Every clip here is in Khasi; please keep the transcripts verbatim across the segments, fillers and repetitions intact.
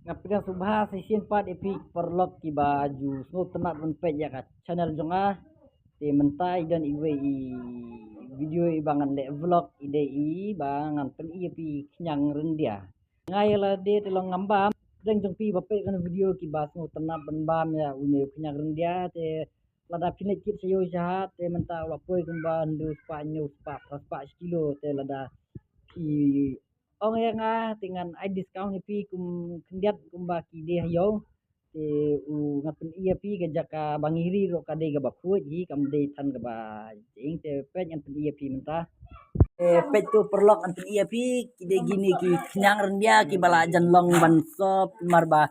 Nga pdiang sngewbha shisien pat ïa phi paralok kiba ju sngewtynnat ban peit ïa ka channel jong nga. Te mynta i don iwei i video iba ngan leh vlog i dei iba ngan pyni ïa phi khñiang ryndia. Nga ïa lade te long ngam bam, pdiang jong phi ba peit kane video kiba sngewtynnat ban bam ïa une u khñiang ryndia te lada phi leit kit sha ïew sha hat te mynta u la poi kumba hynriew spah hynñiew spah phra spah shi kilo te lada phi ong ïa nga te ngan ai discount ïa phi kum khyndiat kumba ki dei ha ïew. Te u ngan pyni ïa phi ka jaka ba ngi ri ruh ka dei kaba khuid hi kam dei than kaba jing te peit ngan pyni ïa phi mynta. Te peit tu paralok ngan pyni ïa phi ki dei kine ki khñiang ryndia kiba la jan long ban sop namar ba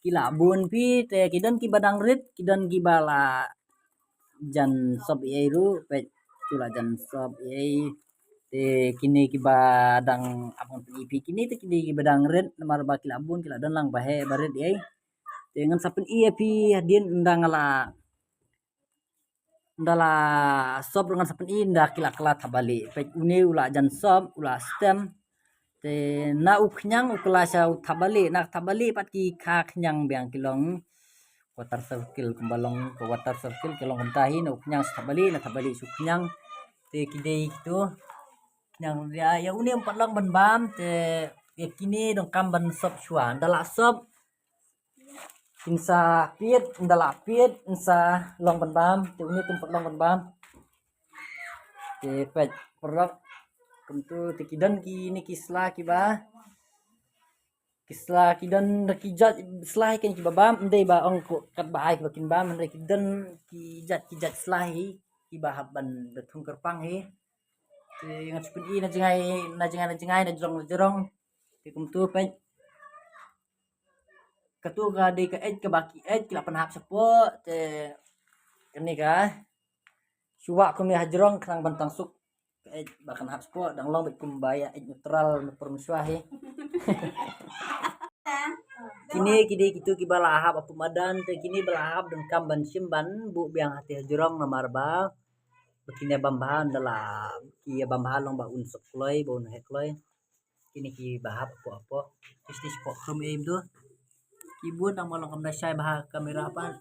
ki la bun phi te ki don kiba dang rit ki don kiba la jan sop ei ruh peit tu la jan sop ei. Te kine kiba dang ap ngan pyni ïa phi kine te kine kiba dang rit namar ba ki la bun ki la don lang ba heh ba rit ei. Te ngan sa pyni ïa phi hadien ynda nga la ynda la sop ruh ngan sa pyni ynda ki la kylla thapbalieh. Peit une u la jan sop u la stem. Te na u khñiang u kylla sha u thapbalieh na thapbalieh pat ki kha khñiang biang ki long quarter circle kumba long ka quarter circle ki long kumta hi na u khñiang sha thapbalieh na thapbalieh sha u khñiang. Te ki dei kitu khñiang ïa ïa une um pat long ban bam te ïa kine donkam ban sop shuwa ynda la sop kin sa piet ynda la piet kin sa long ban bam te une tum pat long ban bam. Te peit paralok kumtu te ki don kine ki sla kiba ki sla ki don da ki jait sla hi kan kiba bam ym dei ba ong ko kat ba ai kiba kin bam hynrei ki don ki jait ki jait sla hi kiba hap ban da thung kyrpang hi. Te ngan sa pyni na jngai na jngai na jngai na jrong na jrong. Te kumtu peit katu ka dei ka eit kaba ki eit ki la pynhap shapoh te kane ka shuwa kum ïa hajrong khnang ban tang suk ka eit ba kan hap shapoh dang long bad kumba ïa eit neutral na por mynshuwa hi. Kine ki dei kitu kiba la hap hapoh madan te kine ba la hap donkam ban shim ban buh biang hate hajrong namar ba ba kine bam bha ynda la ki ïa bam bha long ba un suk kloi ba un heh kloi. Kine kiba hap hapoh hapoh. Kisti shapoh khrum ei mtu. Ki bun nang ba long kam da shai bha kamera pat.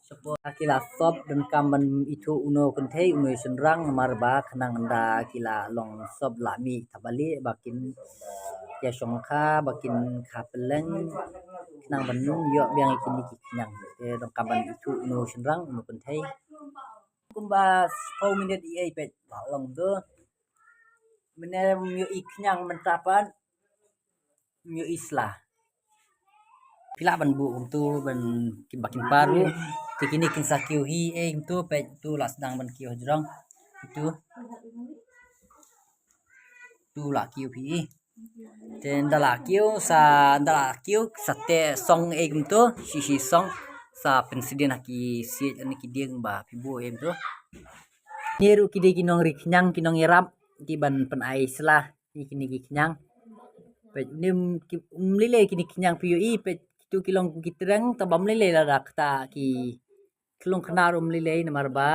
Shapoh ki la sop donkam ban ithuh uno kynthei uno shynrang namar ba khnang ynda ki la long sop la mih thapbalieh ba kin ïa shongkha ba kin kha pylleng khnang ban ïoh biang ïa kine ki khñiang. Te donkam ban ithuh uno shynrang uno kynthei. Kumba shiphew minit ei peit ba long tu. Mynne ym ïohi khñiang mynta pat ym ïohi sla. Phi lah ban buh kumtu ban ki ba kin par ruh. Te kine kin sa kiew hi ei kumtu peit tu la sdang ban kiew hajrong. Tu tu la kiew phi. Te ynda la kiew sa ynda la kiew sa teh song ei kumtu shi shi song sa pynsdien ha ki siej ne ki dieng ba phi buh ei kumtu. Kine ruh ki dei ki nongri khñiang ki nongïarap ki ban pynai sla ïa kine ki khñiang. Peit ym lei lei kine khñiang phi ïohi peit kitu ki long ki treng tang ba ym lei lei lada kata ki khlung khnar um lei lei namar ba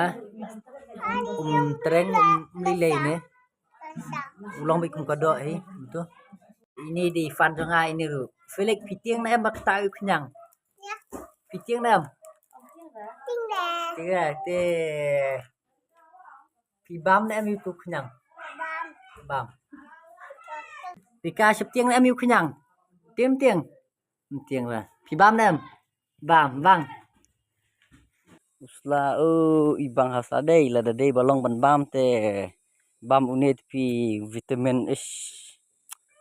um treng um lei lei ne. U long beit kum ka doh hi tu. Ine dei fan jong nga ine ruh. Felix phi tieng ne em ba kata u khñiang. Phi tieng ne em. Tieng te. Phi bam ne em ïa u khñiang. Bam. Phi ka shep tieng ne em ïa u khñiang. Tieng tieng. Tieng ba. Phi bam ne em. Bam bang. U sla u i bang ha sa dei lada dei ba long ban bam te bam une te phi vitamin ish.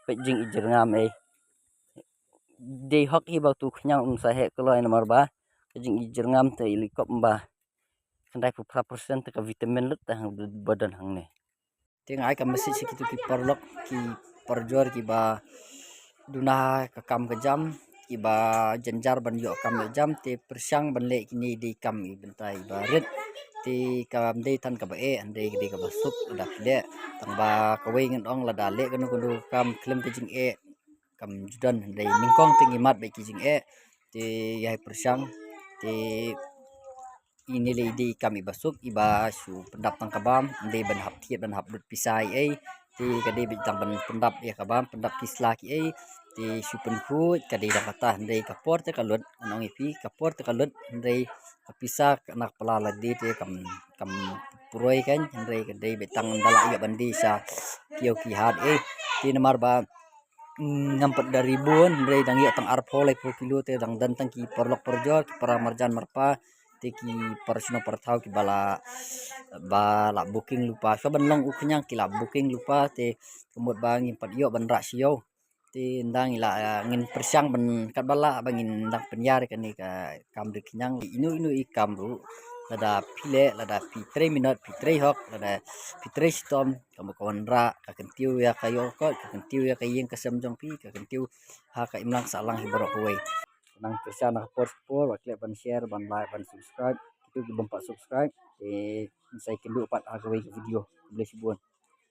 Peit jingïeit jyrngam ei. Dei hok hi ba tu khñiang um sa heh kloi namar ba ka jingïeit jyrngam te i likop ba khyndai phew phra percent te ka vitamin lut te hang ba don hangne. Te nga ai ka message ha kitu ki paralok ki parajor kiba duna ka kam ka jam kiba jynjar ban ïoh kam ïoh jam te pyrshang ban leh kine dei kam i bynta iba rit. Te kam dei than kaba eh hynrei dei kaba suk lada phi leh tang ba kawei ngan ong lada leh kano kano kam khlem ka jingeh kam ju don hynrei nyngkong te ngi mad bad ki jingeh. Te ïa pyrshang te ine lei dei kam iba suk iba shu pyndap tang ka bam ym dei ban hap thied ban hap lut pisa ei ei. Te ka dei beit tang ban pyndap ïa ka bam, pyndap ki sla ki ei. Te shu pynkhuid ka dei da kata, hynrei ka por te ka lut, ngan ong ïa phi, ka por te ka lut, hynrei ka pisa na ka pla la die te kam, kam puroi kan, hynrei ka dei beit tang da la ïoh ban die sha kiew ki hat ei. Te namar ba mm, ngam pat da ri bun, hynrei dang ïoh tang arphew laiphew kilo te dang don tang ki paralok parajor, ki para marjan marpa, te ki para shnong para thaw ki ba la, ba la booking lypa. Shuwa ban long u khñiang ki la booking lypa, te ka mut ba ngim pat ïoh ban rah sha ïew. Te ynda ngi la, ah, ngin pyrshang ban katba lah ba ngin dang pynïar kane ka kam ri khñiang. Ino ino i kam ruh, lada phi leh, lada phi trei minot, phi trei hok, lada phi trei shitom, ka mut ka wanrah, ka kyntiew ïa ka ïoh kot, ka kyntiew ïa ka ïing ka sem jong phi, ka kyntiew ha ka imlang sahlang hi baroh kawei. Nang kyrshan na ka por sha ka por, wat klet ban share, ban like, ban subscribe. Kito ki bym pat subscribe, te ngin sa ïakynduh pat ha kawei ka video. Khublei shibun.